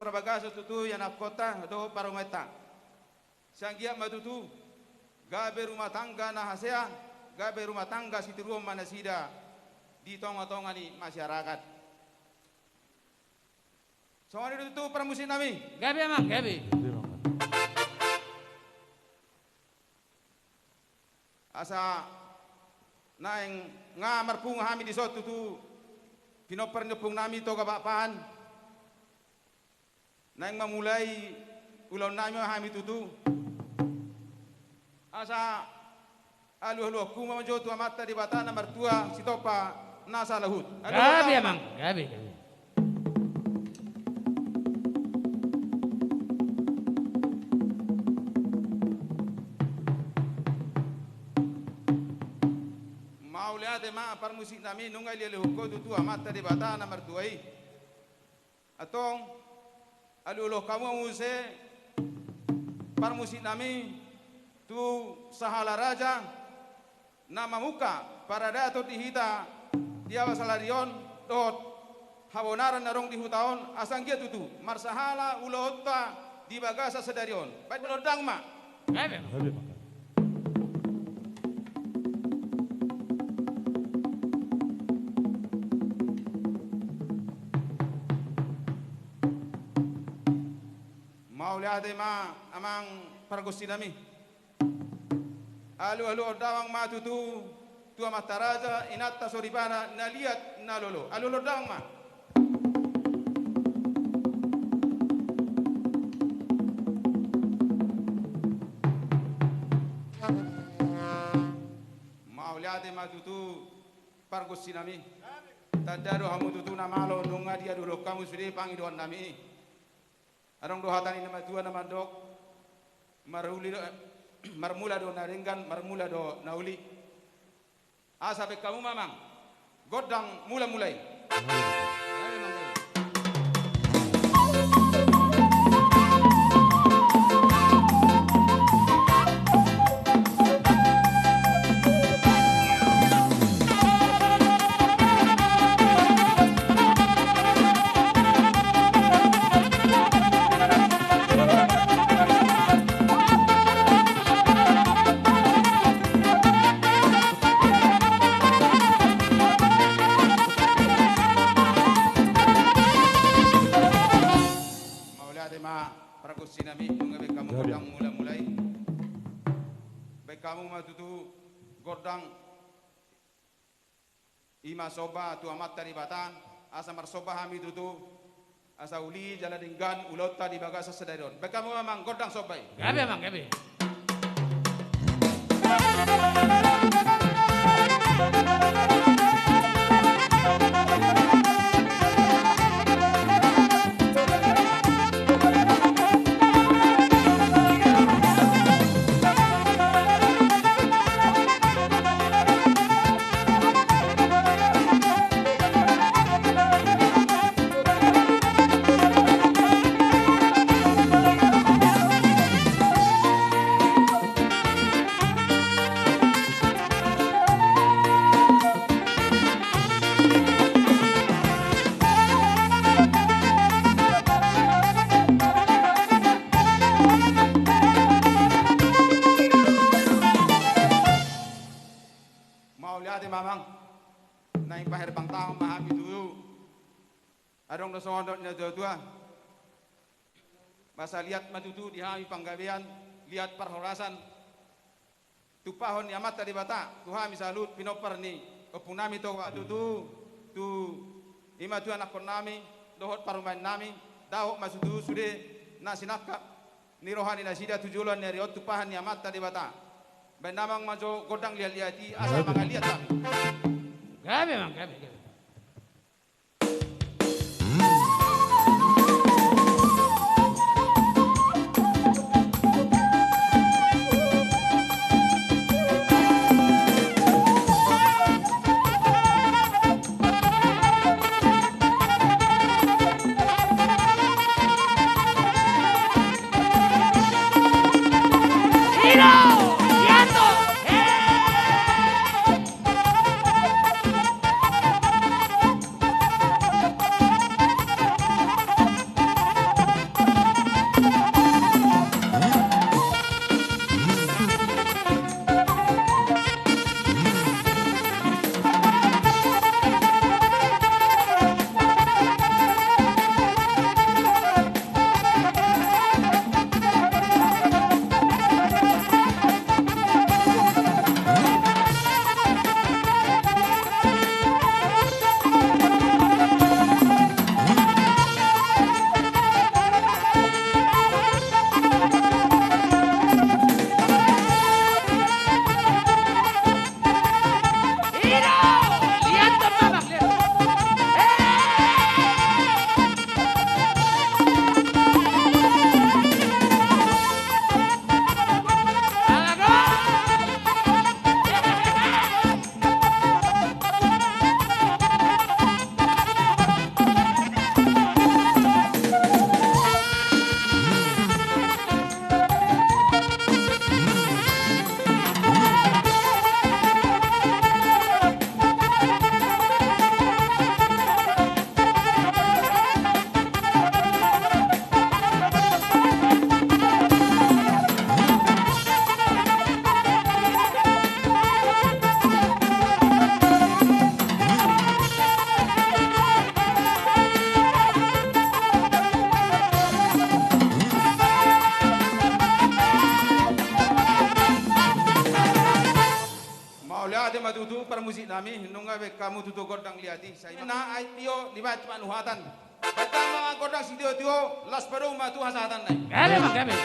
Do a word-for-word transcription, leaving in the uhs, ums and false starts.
Bagasan tutu ianakhonta dohot parumaenta. Sai anggiat ma tutu gabe rumah tangga na hasea, gabe rumah tangga sitiruon ma nasida di tonga-tonga ni masyarakat. Songon i do tutu parmusiknami. Gabe, Amang, gabe. Asa naeng nga marpungu hami dison tutu, pinompar ni ompungnami Toga Pakpahan. Naeng mamulai ulaonnami ma hami tutu. Asa alualuhonku ma jo tu Amanta Debata na martua sitompa nasa laut. Gabe, Amang, gabe, gabe. Mauliate ma parmusiknami, nunga dialuhon ho tutu Amanta Debata na martua i. Antong, alualuhon hamu muse parmusiknami tu sahala raja na mamungka paradaton di hita di awa sadari on dohot habonaran na adong di huta on, asa anggiat tutu marsahala ulaonta di bagasan sadari on. Baen gondang ma. Gabe. Mauliate ma, Amang pargonsinami. Alualuhon damang ma tutu tu amanta raja, inanta soripada, na liat na lolo. Alualuhon damang ma. Mauliate ma tutu pargonsinami. Tanda do hamu tutu na malo nunga dialualuhon hamu sude pangidoannami i. Adong do hata ni na matua na mandok, maruli do, marmula do na denggan, marmula do na uli. Asa baen hamu ma, Amang, gondang mulamula i. Mauliate ma pargonsinami, nunga baen hamu gondang mulamula i. Baen hamu ma tutu gondang. I ma somba tu Amanta Debata, asa marsomba hami tutu, asa uli jala denggan ulaonta di bagasan sadari on. Baen hamu ma, Amang, gondang somba i. Gabe, Amang, gabe. Mauliate ma, Amang. Naeng paherbang tangan ma hami tutu. Adong do songon dok ni natuatua. Asa liat ma tutu di hami panggabean, liat parhorasan. Tumpahon ni Amanta Debata tu hami saluhut pinompar ni ompungnami Toga tutu, tu i ma tu anakkonnami dohot parumaennami, dapot ma tutu sude na sinangkap ni roha ni nasida tu joloan ni ari on, tumpahan ni Amanta Debata. Baen damang ma jo gondang liatliat i, asa mangaliat hami. Gabe, Amang, gabe, gabe. Parmusik nami, nunga be hamu tutu gondang liat i. Sai ma na ai tio, lima cepat nuhatan. Pertama gondang sitio-tio, las padou ma tu hasahatan nai. Gabe, Amang, gabe.